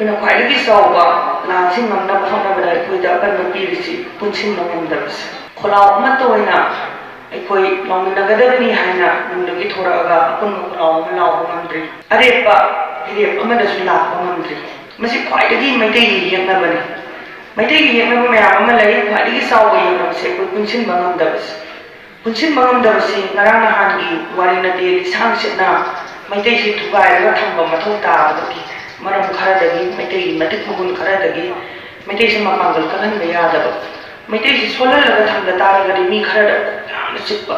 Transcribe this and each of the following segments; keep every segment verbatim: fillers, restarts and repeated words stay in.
ꯑꯩꯈꯣꯏꯅ ꯈ꯭ꯋꯥꯏꯗꯒꯤ ꯆꯥꯎꯕ ꯂꯥꯟꯁꯤ ꯉꯝꯅꯕ ꯍꯣꯠꯅꯕꯗ ꯑꯩꯈꯣꯏꯗ ꯑꯀꯟꯕ ꯄꯤꯔꯤꯁꯤ ꯄꯨꯟꯁꯤꯟꯕ ꯉꯝꯗꯕꯁꯦ꯫ ꯈꯣꯜꯂꯥꯎ ꯑꯃꯠꯇ ꯑꯣꯏꯅ ꯑꯩꯈꯣꯏ ꯂꯥꯎꯃꯤꯟꯅꯒꯗꯕꯅꯤ ꯍꯥꯏꯅ ꯅꯨꯡꯗꯒꯤ ꯊꯣꯔꯛꯑꯒ ꯑꯄꯨꯟꯕ ꯈꯣꯜꯂꯥꯎ ꯑꯃ ꯂꯥꯎꯕ ꯉꯝꯗ꯭ꯔꯤ꯫ ꯑꯔꯦꯞꯄ ꯐꯤꯔꯦꯞ ꯑꯃꯗꯁꯨ ꯂꯥꯛꯄ ꯉꯝꯗ꯭ꯔꯤ꯫ ꯃꯁꯤ ꯈ꯭ꯋꯥꯏꯗꯒꯤ ꯃꯩꯇꯩꯒꯤ ꯌꯦꯛꯅꯕꯅꯤ꯫ ꯃꯩꯇꯩꯒꯤ ꯌꯦꯛꯅꯕ ꯃꯌꯥꯝ ꯑꯃ ꯂꯩ꯫ ꯈ꯭ꯋꯥꯏꯗꯒꯤ ꯆꯥꯎꯕ ꯌꯦꯛꯅꯕꯁꯦ ꯑꯩꯈꯣꯏ ꯄꯨꯟꯁꯤꯟꯕ ꯉꯝꯗꯕꯁꯦ꯫ ꯄꯨꯟꯁꯤꯟꯕ ꯉꯝꯗꯕꯁꯤ ꯉꯔꯥꯡ ꯅꯍꯥꯟꯒꯤ ꯋꯥꯔꯤ ꯅꯠꯇꯦ, ꯂꯤꯁꯥꯡ ꯁꯤꯠꯅ ꯃꯩꯇꯩꯁꯤ ꯊꯨꯒꯥꯏꯔꯒ ꯊꯝꯕ ꯃꯊꯧ ꯇꯥꯕꯗꯒꯤ ꯃꯔꯝ ꯈꯔꯗꯒꯤ, ꯃꯩꯇꯩꯒꯤ ꯃꯇꯤꯛ ꯃꯒꯨꯟ ꯈꯔꯗꯒꯤ ꯃꯩꯇꯩꯁꯤ ꯃꯄꯥꯡꯒꯜ ꯀꯜꯍꯟꯕ ꯌꯥꯗꯕ, ꯃꯩꯇꯩꯁꯤ ꯁꯣꯜꯍꯜꯂꯒ ꯊꯝꯕ ꯇꯥꯔꯒꯗꯤ ꯃꯤ ꯈꯔꯗ ꯌꯥꯝꯅ ꯆꯤꯛꯄ,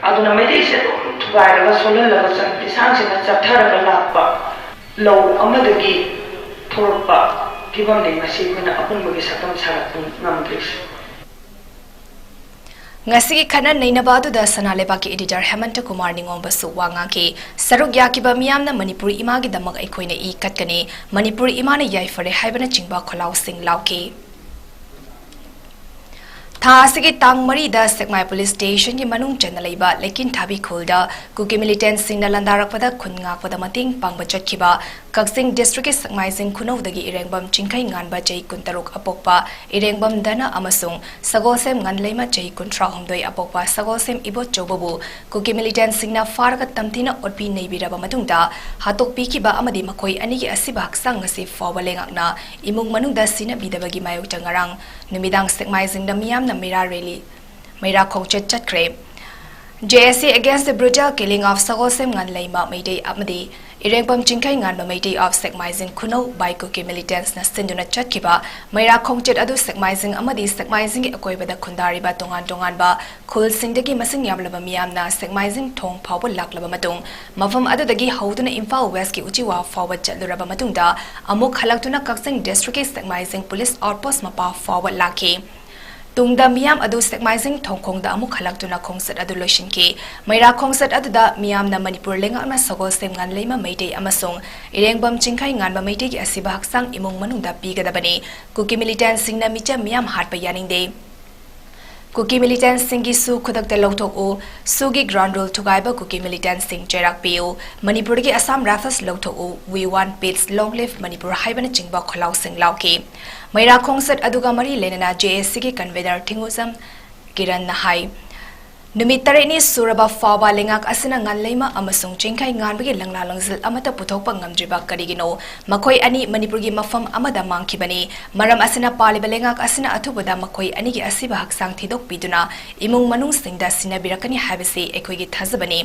ꯑꯗꯨꯅ ꯃꯩꯇꯩꯁꯤ ꯑꯗꯨꯝ ꯊꯨꯒꯥꯏꯔꯒ ꯁꯣꯜꯍꯜꯂꯒ ꯆꯠ-, ꯂꯤꯁꯥꯡ ꯁꯤꯠꯅ ꯆꯠꯊꯔꯒ ꯂꯥꯛꯄ ꯂꯧ ꯑꯃꯗꯒꯤ ꯊꯣꯛꯂꯛꯄ ꯐꯤꯕꯝꯅꯤ ꯉꯁꯤ ꯑꯩꯈꯣꯏꯅ ꯑꯄꯨꯟꯕꯒꯤ ꯁꯛꯇꯝ ꯁꯥꯒꯠꯄ ꯉꯝꯗ꯭ꯔꯤꯁꯦ꯫ ꯉꯁꯤꯒꯤ ꯈꯟꯅ ꯅꯩꯅꯕ ꯑꯗꯨꯗ ꯁꯅꯥ ꯂꯩꯕꯥꯛꯀꯤ editor ꯍꯦꯃꯟꯇ ꯀꯨꯃꯥꯔ ꯅꯤꯉꯣꯝꯕꯁꯨ ꯋꯥ ꯉꯥꯡꯈꯤ꯫ ꯁꯔꯨꯛ ꯌꯥꯈꯤꯕ ꯃꯤꯌꯥꯝꯅ "ꯃꯅꯤꯄꯨꯔ ꯏꯃꯥꯒꯤꯗꯃꯛ ꯑꯩꯈꯣꯏꯅ ꯏ ꯀꯠꯀꯅꯤ, ꯃꯅꯤꯄꯨꯔ ꯏꯃꯥꯅ ꯌꯥꯏꯐꯔꯦ" ꯍꯥꯏꯕꯅꯆꯤꯡꯕ ꯈꯣꯜꯂꯥꯎꯁꯤꯡ ꯂꯥꯎꯈꯤ꯫ ꯊꯥ ꯑꯁꯤꯒꯤ ꯇꯥꯡ ꯃꯔꯤꯗ ꯁꯦꯛꯃꯥꯏ police stationꯒꯤ ꯃꯅꯨꯡ ꯆꯟꯅ ꯂꯩꯕ ꯂꯩꯀꯤꯟꯊꯥꯕꯤ ꯈꯨꯜꯗ ꯀꯨꯀꯤ militantꯁꯤꯡꯅ ꯂꯥꯟꯗꯥꯔꯛꯄꯗ ꯈꯨꯟ ꯉꯥꯛꯄꯗ ꯃꯇꯦꯡ ꯄꯥꯡꯕ ꯆꯠꯈꯤꯕ ꯀꯛꯆꯤꯡ districtꯀꯤ ꯁꯦꯛꯃꯥꯏꯖꯤꯡ ꯈꯨꯅꯧꯗꯒꯤ ꯏꯔꯦꯡꯕꯝ ꯆꯤꯡꯈꯩ ꯉꯥꯟꯕ, ꯆꯍꯤ ꯀꯨꯟꯇꯔꯨꯛ, ꯑꯄꯣꯛꯄ ꯏꯔꯦꯡꯕꯝ ꯙꯅ ꯑꯃꯁꯨꯡ ꯁꯒꯣꯜꯁꯦꯝ ꯉꯟꯂꯩꯃ, ꯆꯍꯤ ꯀꯨꯟꯊ꯭ꯔꯥꯍꯨꯝꯗꯣꯏ, ꯑꯄꯣꯛꯄ ꯁꯒꯣꯜꯁꯦꯝ ꯏꯕꯣꯆꯧꯕꯕꯨ ꯀꯨꯀꯤ militantꯁꯤꯡꯅ ꯐꯥꯔꯒ ꯇꯝꯊꯤꯅ ꯑꯣꯠꯄꯤ ꯅꯩꯕꯤꯔꯕ ꯃꯇꯨꯡꯗ ꯍꯥꯠꯇꯣꯛꯄꯤꯈꯤꯕ ꯑꯃꯗꯤ ꯃꯈꯣꯏ ꯑꯅꯤꯒꯤ ꯑꯁꯤꯕ ꯍꯛꯆꯥꯡ ꯉꯁꯤ ꯐꯥꯎꯕ ꯂꯩꯉꯥꯛꯅ ꯏꯃꯨꯡ ꯃꯅꯨꯡꯗ ꯁꯤꯟꯅꯕꯤꯗꯕꯒꯤ ꯃꯥꯌꯣꯛꯇ ꯉꯔꯥꯡ ꯅꯨꯃꯤꯗꯥꯡ ꯁꯦꯛꯃꯥꯏꯖꯤꯡꯗ ꯃꯤꯌꯥꯝꯅ ꯃꯩꯔꯥ rally, ꯃꯩꯔꯥ ꯈꯣꯡꯆꯠ ꯆꯠꯈ꯭ꯔꯦ꯫ J S A against the brutal killing of ꯁꯒꯣꯜꯁꯦꯝ ꯉꯟꯂꯩꯃ ꯃꯩꯇꯩ ꯑꯃꯗꯤ ꯏꯔꯦꯡꯕꯝ ꯆꯤꯡꯈꯩ ꯉꯥꯟꯕ ꯃꯩꯇꯩ of ꯁꯦꯛꯃꯥꯏꯖꯤꯡ ꯈꯨꯅꯧ by ꯀꯨꯀꯤ militantsꯅ ꯁꯤꯟꯗꯨꯅ ꯆꯠꯈꯤꯕ ꯃꯩꯔꯥ ꯈꯣꯡꯆꯠ ꯑꯗꯨ ꯁꯦꯛꯃꯥꯏꯖꯤꯡ ꯑꯃꯗꯤ ꯁꯦꯛꯃꯥꯏꯖꯤꯡꯒꯤ ꯑꯀꯣꯏꯕꯗ ꯈꯨꯟꯗꯥꯔꯤꯕ ꯇꯣꯉꯥꯟ ꯇꯣꯉꯥꯟꯕ ꯈꯨꯜꯁꯤꯡꯗꯒꯤ ꯃꯁꯤꯡ ꯌꯥꯝꯂꯕ ꯃꯤꯌꯥꯝꯅ ꯁꯦꯛꯃꯥꯏꯖꯤꯡ ꯊꯣꯡ ꯐꯥꯎꯕ ꯂꯥꯛꯂꯕ ꯃꯇꯨꯡ, ꯃꯐꯝ ꯑꯗꯨꯗꯒꯤ ꯍꯧꯗꯨꯅ ꯏꯝꯐꯥꯜ Westꯀꯤ ꯎꯆꯤꯋꯥ ꯐꯥꯎꯕ ꯆꯠꯂꯨꯔꯕ ꯃꯇꯨꯡꯗ ꯑꯃꯨꯛ ꯍꯜꯂꯛꯇꯨꯅ ꯀꯛꯆꯤꯡ districtꯀꯤ ꯁꯦꯛꯃꯥꯏꯖꯤꯡ police outpost ꯃꯄꯥ ꯐꯥꯎꯕ ꯂꯥꯛꯈꯤ꯫ ꯇꯨꯡꯗ ꯃꯤꯌꯥꯝ ꯑꯗꯨ ꯁꯦꯛꯃꯥꯏꯖꯤꯡ ꯊꯣꯡꯈꯣꯡꯗ ꯑꯃꯨꯛ ꯍꯜꯂꯛꯇꯨꯅ ꯈꯣꯡꯆꯠ ꯑꯗꯨ ꯂꯣꯏꯁꯤꯟꯈꯤ꯫ ꯃꯩꯔꯥ ꯈꯣꯡꯆꯠ ꯑꯗꯨꯗ ꯃꯤꯌꯥꯝꯅ ꯃꯅꯤꯄꯨꯔ ꯂꯩꯉꯥꯛꯅ ꯁꯒꯣꯜꯁꯦꯝ ꯉꯥꯟꯂꯩꯃ ꯃꯩꯇꯩ ꯑꯃꯁꯨꯡ ꯏꯔꯦꯡꯕꯝ ꯆꯤꯡꯈꯩ ꯉꯥꯟꯕ ꯃꯩꯇꯩꯒꯤ ꯑꯁꯤꯕ ꯍꯛꯆꯥꯡ ꯏꯃꯨꯡ ꯃꯅꯨꯡꯗ ꯄꯤꯒꯗꯕꯅꯤ꯫ ꯀꯨꯀꯤ militantsꯁꯤꯡꯅ ꯃꯤꯆꯝ ꯃꯤꯌꯥꯝ ꯍꯥꯠꯄ ꯌꯥꯅꯤꯡꯗꯦ꯫ ꯀꯨꯀꯤ ꯃꯤꯂꯤꯇꯦꯟꯠꯁꯤꯡꯒꯤ ꯁꯨ ꯈꯨꯗꯛꯇ ꯂꯧꯊꯣꯛꯎ, ꯁꯨꯒꯤ ꯒ꯭ꯔꯥꯎꯟ ꯔꯨꯜ ꯊꯨꯒꯥꯏꯕ ꯀꯨꯀꯤ ꯃꯤꯂꯤꯇꯦꯟꯠꯁꯤꯡ ꯆꯩꯔꯥꯛ ꯄꯤꯌꯨ, ꯃꯅꯤꯄꯨꯔꯗꯒꯤ ꯑꯁꯥꯝ ꯔꯥꯏꯐꯜꯁ ꯂꯧꯊꯣꯛꯎ, We want peace, long live Manipur ꯍꯥꯏꯕꯅꯆꯤꯡꯕ ꯈꯣꯜꯂꯥꯎꯁꯤꯡ ꯂꯥꯎꯈꯤ꯫ ꯃꯩꯔꯥ ꯈꯣꯡꯆꯠ ꯑꯗꯨꯒ ꯃꯔꯤ ꯂꯩꯅꯅ ꯖꯦ ꯑꯦ ꯁꯤꯒꯤ ꯀꯟꯚꯦꯅꯔ ꯊꯤꯡꯉꯨꯖꯝ ꯀꯤꯔꯟꯅ ꯍꯥꯏ, ꯅꯨꯃꯤꯠ ꯇꯔꯦꯠꯅꯤ ꯁꯨꯔꯕ ꯐꯥꯎꯕ ꯂꯩꯉꯥꯛ ꯑꯁꯤꯅ ꯉꯥꯟꯂꯩꯃ ꯑꯃꯁꯨꯡ ꯆꯤꯡꯈꯩ ꯉꯥꯟꯕꯒꯤ ꯂꯪꯂꯥ ꯂꯪꯖꯤꯜ ꯑꯃꯠꯇ ꯄꯨꯊꯣꯛꯄ ꯉꯝꯗ꯭ꯔꯤꯕ ꯀꯔꯤꯒꯤꯅꯣ? ꯃꯈꯣꯏ ꯑꯅꯤ ꯃꯅꯤꯄꯨꯔꯒꯤ ꯃꯐꯝ ꯑꯃꯗ ꯃꯥꯡꯈꯤꯕꯅꯤ꯫ ꯃꯔꯝ ꯑꯁꯤꯅ ꯄꯥꯜꯂꯤꯕ ꯂꯩꯉꯥꯛ ꯑꯁꯤꯅ ꯑꯊꯨꯕꯗ ꯃꯈꯣꯏ ꯑꯅꯤꯒꯤ ꯑꯁꯤꯕ ꯍꯛꯆꯥꯡ ꯊꯤꯗꯣꯛꯄꯤꯗꯨꯅ ꯏꯃꯨꯡ ꯃꯅꯨꯡꯁꯤꯡꯗ ꯁꯤꯟꯅꯕꯤꯔꯛꯀꯅꯤ ꯍꯥꯏꯕꯁꯤ ꯑꯩꯈꯣꯏꯒꯤ ꯊꯥꯖꯕꯅꯤ꯫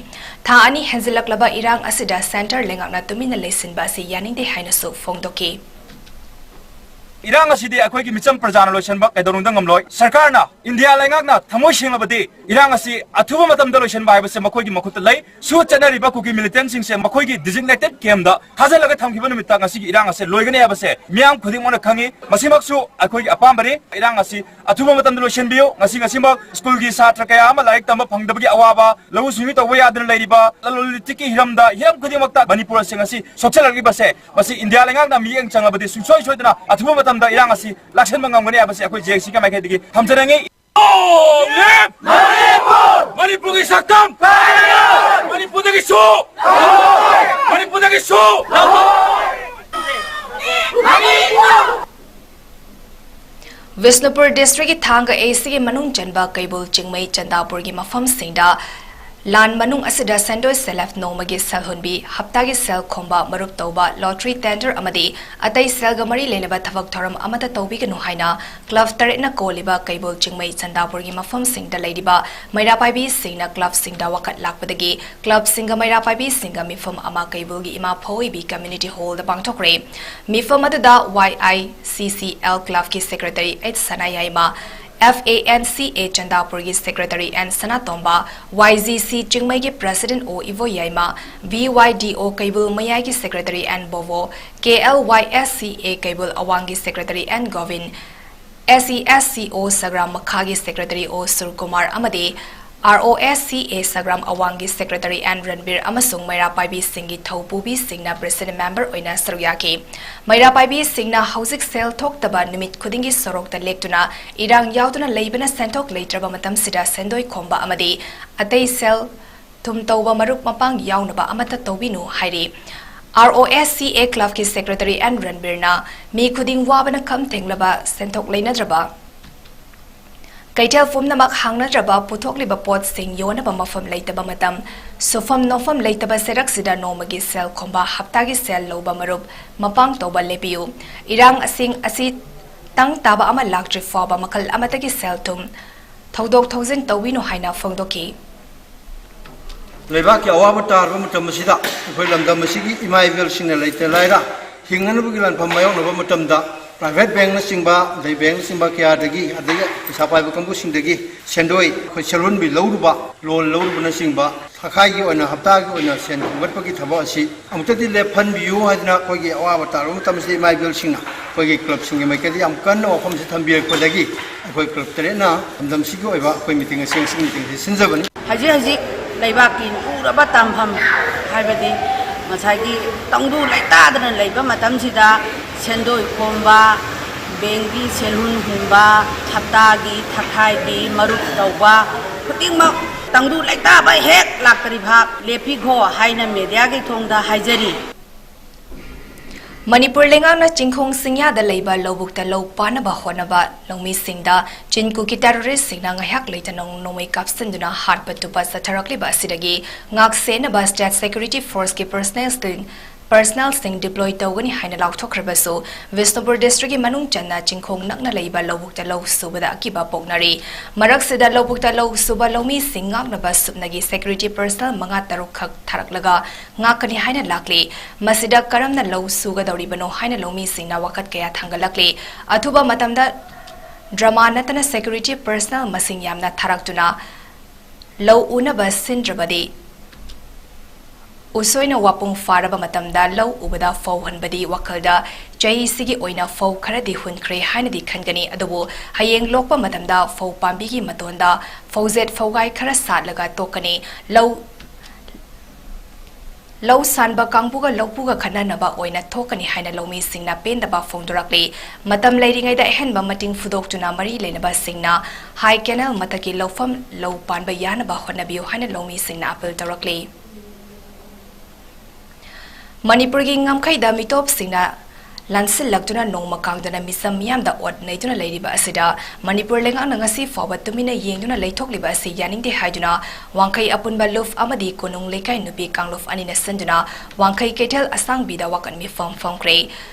ꯊꯥ ꯑꯅꯤ ꯍꯦꯟꯖꯤꯜꯂꯛꯂꯕ ꯏꯔꯥꯡ ꯑꯁꯤꯗ ꯁꯦꯟꯇꯔ ꯂꯩꯉꯥꯛꯅ ꯇꯨꯃꯤꯟꯅ ꯂꯩꯁꯤꯟꯕ ꯑꯁꯤ ꯌꯥꯅꯤꯡꯗꯦ ꯍꯥꯏꯅꯁꯨ ꯐꯣꯡꯗꯣꯛꯈꯤ꯫ ꯏꯔꯥꯡ ꯑꯁꯤꯗꯤ ꯑꯩꯈꯣꯏꯒꯤ ꯃꯤꯆꯝ ꯄ꯭ꯔꯖꯥꯅ ꯂꯣꯏꯁꯤꯟꯕ ꯀꯩꯗꯧꯅꯨꯡꯗ ꯉꯝꯂꯣꯏ꯫ ꯁꯔꯀꯥꯔꯅ, ꯏꯟꯗꯤꯌꯥ ꯂꯩꯉꯥꯛꯅ ꯊꯃꯣꯏ ꯁꯦꯡꯂꯕꯗꯤ ꯏꯔꯥꯡ ꯑꯁꯤ ꯑꯊꯨꯕ ꯃꯇꯝꯗ ꯂꯣꯏꯁꯤꯟꯕ ꯍꯥꯏꯕꯁꯦ ꯃꯈꯣꯏꯒꯤ ꯃꯈꯨꯠꯇ ꯂꯩ꯫ ꯁꯨ ꯆꯠꯅꯔꯤꯕ ꯀꯨꯀꯤ ꯃꯤꯂꯤꯇꯦꯟꯠꯁꯤꯡꯁꯦ ꯃꯈꯣꯏꯒꯤ ꯗꯤꯖꯤꯒꯅꯦꯇꯦꯗ ꯀꯦꯝꯞꯇ ꯊꯥꯖꯤꯜꯂꯒ ꯊꯝꯈꯤꯕ ꯅꯨꯃꯤꯠꯇ ꯉꯁꯤꯒꯤ ꯏꯔꯥꯡ ꯑꯁꯦ ꯂꯣꯏꯒꯅꯤ ꯍꯥꯏꯕꯁꯦ ꯃꯤꯌꯥꯝ ꯈꯨꯗꯤꯡꯃꯛꯅ ꯈꯪꯉꯤ꯫ ꯃꯁꯤꯃꯛꯁꯨ ꯑꯩꯈꯣꯏꯒꯤ ꯑꯄꯥꯝꯕꯅꯤ꯫ ꯏꯔꯥꯡ ꯑꯁꯤ ꯑꯊꯨꯕ ꯃꯇꯝꯗ ꯂꯣꯏꯁꯤꯟꯕꯤꯌꯨ꯫ ꯉꯁꯤ ꯉꯁꯤꯃꯛ ꯁ꯭ꯀꯨꯜꯒꯤ ꯁꯥꯇ꯭ꯔ ꯀꯌꯥ ꯑꯃ ꯂꯥꯏꯔꯤꯛ ꯇꯝꯕ ꯐꯪꯗꯕꯒꯤ ꯑꯋꯥꯕ, ꯂꯧꯎ ꯁꯤꯡꯎ ꯇꯧꯕ ꯌꯥꯗꯅ ꯂꯩꯔꯤꯕ, ꯂꯂꯣꯟ ꯏꯇꯤꯛꯀꯤ ꯍꯤꯔꯝꯗ, ꯍꯤꯔꯝ ꯈꯨꯗꯤꯡꯃꯛꯇ ꯃꯅꯤꯄꯨꯔ ꯑꯁꯤ ꯉꯁꯤ ꯁꯣꯛꯆꯜꯂꯛꯂꯤꯕꯁꯦ, ꯃꯁꯤ ꯏꯟꯗꯤꯌꯥ ꯂꯩꯉꯥꯛꯅ ꯃꯤꯠꯌꯦꯡ ꯆꯪꯂꯕꯗꯤ ꯁꯨꯡꯁꯣꯏ ꯁꯣꯏꯗꯅ ꯑꯊꯨꯕ ꯃꯇꯝꯗ ꯏꯔꯥꯡ ꯑꯁꯤ ꯂꯥꯛꯁꯤꯟꯕ ꯉꯝꯒꯅꯤ ꯍꯥꯏꯕꯁꯤ ꯑꯩꯈꯣꯏ ꯖꯦ ꯑꯦ ꯁꯤꯒꯤ ꯃꯥꯏꯀꯩꯗꯒꯤ ꯊꯝꯖꯅꯤꯡꯉꯤ꯫ ꯃꯅꯤꯄꯨꯔ! ꯃꯅꯤꯄꯨꯔꯒꯤ ꯁꯛꯇꯝ! ꯃꯅꯤꯄꯨꯔꯗꯒꯤꯁꯨ! ꯃꯅꯤꯄꯨꯔꯗꯒꯤꯁꯨ! ꯕꯤꯁꯅꯨꯄꯨꯔ ꯗꯤꯁꯇ꯭ꯔꯤꯛꯀꯤ ꯊꯥꯡꯒ ꯑꯦ ꯁꯤꯒꯤ ꯃꯅꯨꯡ ꯆꯟꯕ ꯀꯩꯕꯨꯜ ꯆꯤꯡꯃꯩ ꯆꯟꯗꯥꯄꯨꯔꯒꯤ ꯃꯐꯝꯁꯤꯡꯗ ꯂꯥꯟ ꯃꯅꯨꯡ ꯑꯁꯤꯗ ꯁꯦꯟꯗꯣꯏ ꯁꯦꯜꯍꯦꯞ ꯅꯣꯡꯃꯒꯤ ꯁꯦꯜ ꯍꯨꯟꯕꯤ, ꯍꯞꯇꯥꯒꯤ ꯁꯦꯜ ꯈꯣꯝꯕ, ꯃꯔꯨꯞ ꯇꯧꯕ, ꯂꯣꯇ꯭ꯔꯤ ꯇꯦꯟꯗꯔ ꯑꯃꯗꯤ ꯑꯇꯩ ꯁꯦꯜꯒ ꯃꯔꯤ ꯂꯩꯅꯕ ꯊꯕꯛ ꯊꯧꯔꯝ ꯑꯃꯠꯇ ꯇꯧꯕꯤꯒꯅꯨ ꯍꯥꯏꯅ ꯀ꯭ꯂꯕ ꯇꯔꯦꯠꯅ ꯀꯣꯜꯂꯤꯕ ꯀꯩꯕꯨꯜ ꯆꯤꯡꯃꯩ ꯆꯟꯗꯥꯄꯨꯔꯒꯤ ꯃꯐꯝꯁꯤꯡꯗ ꯂꯩꯔꯤꯕ ꯃꯩꯔꯥ ꯄꯥꯏꯕꯤꯁꯤꯡꯅ ꯀ꯭ꯂꯕꯁꯤꯡꯗ ꯋꯥꯀꯠ ꯂꯥꯛꯄꯗꯒꯤ ꯀ꯭ꯂꯕꯁꯤꯡꯒ ꯃꯩꯔꯥ ꯄꯥꯏꯕꯤꯁꯤꯡꯒ ꯃꯤꯐꯝ ꯑꯃ ꯀꯩꯕꯨꯜꯒꯤ ꯏꯃꯥ ꯐꯧꯏꯕꯤ ꯀꯝꯃ꯭ꯌꯨꯅꯤꯇꯤ ꯍꯣꯜꯗ ꯄꯥꯡꯊꯣꯛꯈ꯭ꯔꯦ꯫ ꯃꯤꯐꯝ ꯑꯗꯨꯗ ꯋꯥꯏ ꯑꯥꯏ ꯁꯤ ꯁꯤ ꯑꯦꯜ ꯀ꯭ꯂꯕꯀꯤ secretary H Sanayaima, F A N C A ꯆꯟꯗꯥꯄꯨꯔꯒꯤ secretary N Sanatomba, Y G C ꯆꯤꯡꯃꯩꯒꯤ ꯄ꯭ꯔꯦꯁꯤꯗꯦꯟꯠ ꯑꯣ ꯏꯕꯣꯌꯥꯏꯃ, ꯚꯤ ꯋꯥꯏ ꯗꯤ ꯑꯣ ꯀꯩꯕꯨꯜ ꯃꯌꯥꯏꯒꯤ secretary N Bobo, K L Y S C A Keibul ꯑꯋꯥꯡꯒꯤ secretary N Gobin, S E S C O Sagram ꯃꯈꯥꯒꯤ secretary O Surkumar ꯑꯃꯗꯤ ROSCA Sagram ꯑꯋꯥꯡꯒꯤ secretary N Ranbir ꯑꯃꯁꯨꯡ ꯃꯩꯔꯥ ꯄꯥꯏꯕꯤꯁꯤꯡꯒꯤ ꯊꯧꯄꯨꯕꯤꯁꯤꯡꯅ ꯄ꯭ꯔꯦꯁꯤꯗꯦꯟꯠ ꯃꯦꯝꯕꯔ ꯑꯣꯏꯅ ꯁꯔꯨꯛ ꯌꯥꯈꯤ꯫ ꯃꯩꯔꯥ ꯄꯥꯏꯕꯤꯁꯤꯡꯅ ꯍꯧꯖꯤꯛ ꯁꯦꯜ ꯊꯣꯛꯇꯕ ꯅꯨꯃꯤꯠ ꯈꯨꯗꯤꯡꯒꯤ ꯁꯣꯔꯣꯛꯇ ꯂꯦꯞꯇꯨꯅ ꯏꯔꯥꯡ ꯌꯥꯎꯗꯨꯅ ꯂꯩꯕꯅ ꯁꯦꯟꯊꯣꯛ ꯂꯩꯇ꯭ꯔꯕ ꯃꯇꯝꯁꯤꯗ ꯁꯦꯟꯗꯣꯏ ꯈꯣꯝꯕ ꯑꯃꯗꯤ ꯑꯇꯩ ꯁꯦꯜ ꯊꯨꯝ ꯇꯧꯕ ꯃꯔꯨꯞ ꯃꯄꯥꯡ ꯌꯥꯎꯅꯕ ꯑꯃꯠꯇ ꯇꯧꯕꯤꯅꯨ ꯍꯥꯏꯔꯤ꯫ ROSCA ꯀ꯭ꯂꯕꯀꯤ ꯁꯦꯀ꯭ꯔꯦꯇꯔꯤ ꯑꯦꯟ ꯔꯟꯕꯤꯔꯅ ꯃꯤ ꯈꯨꯗꯤꯡ ꯋꯥꯕꯅ ꯈꯝ ꯊꯦꯡꯂꯕ ꯁꯦꯟꯊꯣꯛ ꯂꯩꯅꯗ꯭ꯔꯕ ꯀꯩꯊꯦꯜ ꯄꯨꯝꯅꯃꯛ ꯍꯥꯡꯅꯗ꯭ꯔꯕ ꯄꯨꯊꯣꯛꯂꯤꯕ ꯄꯣꯠꯁꯤꯡ ꯌꯣꯟꯅꯕ ꯃꯐꯝ ꯂꯩꯇꯕ ꯃꯇꯝ, ꯁꯨꯐꯝ ꯅꯣꯐꯝ ꯂꯩꯇꯕ ꯆꯩꯔꯛꯁꯤꯗ ꯅꯣꯡꯃꯒꯤ ꯁꯦꯜ ꯈꯣꯝꯕ ꯍꯞꯇꯥꯒꯤ ꯁꯦꯜ ꯂꯧꯕ ꯃꯔꯨꯞ ꯃꯄꯥꯡ ꯇꯧꯕ ꯂꯦꯞꯄꯤꯌꯨ꯫ ꯏꯔꯥꯡ ꯑꯁꯤꯡ ꯑꯁꯤ ꯇꯪ ꯇꯥꯕ ꯑꯃ ꯂꯥꯛꯇ꯭ꯔꯤ ꯐꯥꯎꯕ ꯃꯈꯜ ꯑꯃꯠꯇꯒꯤ ꯁꯦꯜ ꯊꯨꯝ ꯊꯧꯗꯣꯛ ꯊꯧꯖꯤꯟ ꯇꯧꯕꯤꯅꯨ ꯍꯥꯏꯅ ꯐꯣꯡꯗꯣꯛꯈꯤ꯫ ꯂꯩꯕꯥꯛꯀꯤ ꯑꯋꯥꯕ ꯇꯥꯔꯕ ꯃꯇꯝ ꯑꯁꯤꯗ ꯑꯩꯈꯣꯏ ꯂꯝꯗꯝ ꯑꯁꯤꯒꯤ ꯏꯃꯥ ꯏꯕꯦꯜꯁꯤꯡꯅ ꯂꯩꯇ ꯂꯥꯏꯔ ꯍꯤꯡꯅꯅꯕꯒꯤ ꯂꯥꯟꯐꯝ ꯃꯥꯌꯣꯛꯅꯕ ꯃꯇꯝꯗ private bankꯅꯆꯤꯡꯕ ꯑꯗꯩ bankꯅꯆꯤꯡꯕ ꯀꯌꯥꯗꯒꯤ ꯑꯗꯒꯤ ꯄꯩꯁꯥ ꯄꯥꯏꯕ ꯀꯥꯡꯕꯨꯁꯤꯡꯗꯒꯤ ꯁꯦꯟꯗꯣꯏ ꯑꯩꯈꯣꯏ ꯁꯦꯜꯍꯨꯟꯕꯤ ꯂꯧꯔꯨꯕ loan ꯂꯧꯔꯨꯕꯅꯆꯤꯡꯕ ꯊꯥꯈꯥꯏꯒꯤ ꯑꯣꯏꯅ ꯍꯞꯇꯥꯒꯤ ꯑꯣꯏꯅ ꯁꯦꯟ ꯈꯣꯝꯒꯠꯄꯒꯤ ꯊꯕꯛ ꯑꯁꯤ ꯑꯃꯨꯛꯇꯗꯤ ꯂꯦꯞꯍꯟꯕꯤꯌꯨ ꯍꯥꯏꯗꯅ ꯑꯩꯈꯣꯏꯒꯤ ꯑꯋꯥꯕ ꯇꯥꯔꯕ ꯃꯇꯝꯁꯤꯗ ꯏꯃꯥ ꯏꯕꯦꯜꯁꯤꯡꯅ ꯑꯩꯈꯣꯏꯒꯤ clubꯁꯤꯡꯒꯤ ꯃꯥꯏꯀꯩꯗ ꯌꯥꯝ ꯀꯟꯅ ꯋꯥꯐꯝꯁꯤ ꯊꯝꯕꯤꯔꯛꯄꯗꯒꯤ ꯑꯩꯈꯣꯏ club ꯇꯔꯦꯠꯅ ꯂꯝꯗꯝꯁꯤꯒꯤ ꯑꯣꯏꯕ ꯑꯩꯈꯣꯏ meeting ꯑꯁꯤ ꯉꯁꯤ meetingꯁꯤ ꯁꯤꯟꯖꯕꯅꯤ꯫ ꯍꯧꯖꯤꯛ ꯍꯧꯖꯤꯛ ꯂꯩꯕꯥꯛꯀꯤ ꯂꯨꯔꯕ ꯇꯥꯡꯐꯝ ꯍꯥꯏꯕꯗꯤ ꯉꯁꯥꯏꯒꯤ ꯇꯪꯗꯨ ꯂꯩꯇꯥꯗꯅ ꯂꯩꯕ ꯃꯇꯝꯁꯤꯗ ꯁꯦꯟꯗꯣꯏ ꯈꯣꯝꯕ, bankꯀꯤ ꯁꯦꯜꯍꯨꯟ ꯍꯨꯟꯕ, ꯍꯞꯇꯥꯒꯤ ꯊꯥꯈꯥꯏꯒꯤ ꯃꯔꯨꯞ ꯇꯧꯕ ꯈꯨꯗꯤꯡꯃꯛ ꯇꯪꯗꯨ ꯂꯩꯇꯥꯕ ꯍꯦꯛ ꯂꯥꯛꯇ꯭ꯔꯤꯐꯥꯎ ꯂꯦꯞꯄꯤꯈꯣ ꯍꯥꯏꯅ mediaꯒꯤ ꯊꯣꯡꯗ ꯍꯥꯏꯖꯔꯤ꯫ ꯃꯅꯤꯄꯨꯔ ꯂꯩꯉꯥꯛꯅ ꯆꯤꯡꯈꯣꯡ ꯆꯤꯡꯌꯥꯗ ꯂꯩꯕ ꯂꯧꯕꯨꯛꯇ ꯂꯧ ꯄꯥꯟꯅꯕ ꯍꯣꯠꯅꯕ ꯂꯧꯃꯤꯁꯤꯡꯗ ꯆꯤꯟꯀꯨꯀꯤ terroristꯁꯤꯡꯅ ꯉꯥꯏꯍꯥꯛ ꯂꯩꯇꯅ ꯅꯣꯡꯃꯩ ꯀꯥꯞꯁꯤꯟꯗꯨꯅ ꯍꯥꯠꯄ ꯇꯨꯞꯄ ꯆꯠꯊꯔꯛꯂꯤꯕ ꯑꯁꯤꯗꯒꯤ ꯉꯥꯛ ꯁꯦꯟꯅꯕ state security forceꯀꯤ personnelꯁꯤꯡ personnelꯁꯤꯡ deploy ꯇꯧꯒꯅꯤ ꯍꯥꯏꯅ ꯂꯥꯎꯊꯣꯛꯈ꯭ꯔꯕꯁꯨ, ꯕꯤꯁꯅꯨꯄꯨꯔ districtꯀꯤ ꯃꯅꯨꯡ ꯆꯟꯅ ꯆꯤꯡꯈꯣꯡ ꯅꯛꯅ ꯂꯩꯕ ꯂꯧꯕꯨꯛꯇ ꯂꯧ ꯁꯨꯕꯗ ꯑꯀꯤꯕ ꯄꯣꯛꯅꯔꯤ꯫ ꯃꯔꯛꯁꯤꯗ ꯂꯧꯕꯨꯛꯇ ꯂꯧ ꯁꯨꯕ ꯂꯧꯃꯤꯁꯤꯡ ꯉꯥꯛꯅꯕ ꯁꯨꯞꯅꯒꯤ security personnel ꯃꯉꯥ ꯇꯔꯨꯛ ꯈꯛ ꯊꯥꯔꯛꯂꯒ ꯉꯥꯛꯀꯅꯤ ꯍꯥꯏꯅ ꯂꯥꯛꯂꯤ꯫ ꯃꯁꯤꯗ ꯀꯔꯝꯅ ꯂꯧ ꯁꯨꯒꯗꯧꯔꯤꯕꯅꯣ ꯍꯥꯏꯅ ꯂꯧꯃꯤꯁꯤꯡꯅ ꯋꯥꯀꯠ ꯀꯌꯥ ꯊꯥꯡꯒꯠꯂꯛꯂꯤ꯫ ꯑꯊꯨꯕ ꯃꯇꯝꯗ drama ꯅꯠꯇꯅ security personnel ꯃꯁꯤꯡ ꯌꯥꯝꯅ ꯊꯥꯔꯛꯇꯨꯅ ꯂꯧ ꯎꯅꯕ ꯁꯤꯟꯗ꯭ꯔꯕꯗꯤ ꯎꯁꯣꯏꯅ ꯋꯥꯄꯨꯡ ꯐꯥꯔꯕ ꯃꯇꯝꯗ ꯂꯧ ꯎꯕꯗ ꯐꯧ ꯍꯨꯟꯕꯗꯤ ꯋꯥꯈꯜꯗ ꯆꯍꯤꯁꯤꯒꯤ ꯑꯣꯏꯅ ꯐꯧ ꯈꯔꯗꯤ ꯍꯨꯟꯈ꯭ꯔꯦ ꯍꯥꯏꯅꯗꯤ ꯈꯟꯒꯅꯤ, ꯑꯗꯨꯕꯨ ꯍꯌꯦꯡ ꯂꯣꯛꯄ ꯃꯇꯝꯗ ꯐꯧ ꯄꯥꯝꯕꯤꯒꯤ ꯃꯇꯣꯟꯗ ꯐꯧꯖꯦꯠ ꯐꯧꯒꯥꯏ ꯈꯔ ꯁꯥꯠꯂꯒ ꯇꯣꯛꯀꯅꯤ꯫ ꯂꯧ ꯂꯧ ꯁꯥꯟꯕ ꯀꯥꯡꯕꯨꯒ ꯂꯧꯄꯨꯒ ꯈꯠꯅꯅꯕ ꯑꯣꯏꯅ ꯊꯣꯛꯀꯅꯤ ꯍꯥꯏꯅ ꯂꯧꯃꯤꯁꯤꯡꯅ ꯄꯦꯟꯗꯕ ꯐꯣꯡꯗꯣꯔꯛꯂꯤ꯫ ꯃꯇꯝ ꯂꯩꯔꯤꯉꯩꯗ ꯑꯍꯦꯟꯕ ꯃꯇꯤꯡ ꯐꯨꯗꯣꯛꯇꯨꯅ ꯃꯔꯤ ꯂꯩꯅꯕꯁꯤꯡꯅ ꯍꯥꯏ ꯀꯦꯅꯦꯜ ꯃꯊꯛꯀꯤ ꯂꯧꯐꯝ ꯂꯧ ꯄꯥꯟꯕ ꯌꯥꯅꯕ ꯍꯣꯠꯅꯕꯤꯌꯨ ꯍꯥꯏꯅ ꯂꯧꯃꯤꯁꯤꯡꯅ ꯑꯥꯄꯤꯜ ꯇꯧꯔꯛꯂꯤ꯫ ꯃꯅꯤꯄꯨꯔꯒꯤ ꯉꯝꯈꯩꯗ ꯃꯤꯇꯣꯞꯁꯤꯡꯅ ꯂꯥꯟꯁꯤꯜꯂꯛꯇꯨꯅ ꯅꯣꯡꯃ ꯀꯥꯡꯗꯅ ꯃꯤꯆꯝ ꯃꯤꯌꯥꯝꯗ ꯑꯣꯠ ꯅꯩꯗꯨꯅ ꯂꯩꯔꯤꯕ ꯑꯁꯤꯗ ꯃꯅꯤꯄꯨꯔ ꯂꯩꯉꯥꯛꯅ ꯉꯁꯤ ꯐꯥꯎꯕ ꯇꯨꯃꯤꯟꯅ ꯌꯦꯡꯗꯨꯅ ꯂꯩꯊꯣꯛꯂꯤꯕ ꯑꯁꯤ ꯌꯥꯅꯤꯡꯗꯦ ꯍꯥꯏꯗꯨꯅ ꯋꯥꯡꯈꯩ ꯑꯄꯨꯟꯕ ꯂꯨꯞ ꯑꯃꯗꯤ ꯀꯣꯅꯨꯡ ꯂꯩꯀꯥꯏ ꯅꯨꯄꯤ ꯀꯥꯡꯂꯨꯞ ꯑꯅꯤꯅ ꯁꯤꯟꯗꯨꯅ ꯋꯥꯡꯈꯩ ꯀꯩꯊꯦꯜ ꯑꯁꯥꯡꯕꯤꯗ ꯋꯥꯀꯠ ꯃꯤꯐꯝ ꯐꯝꯈ꯭ꯔꯦ꯫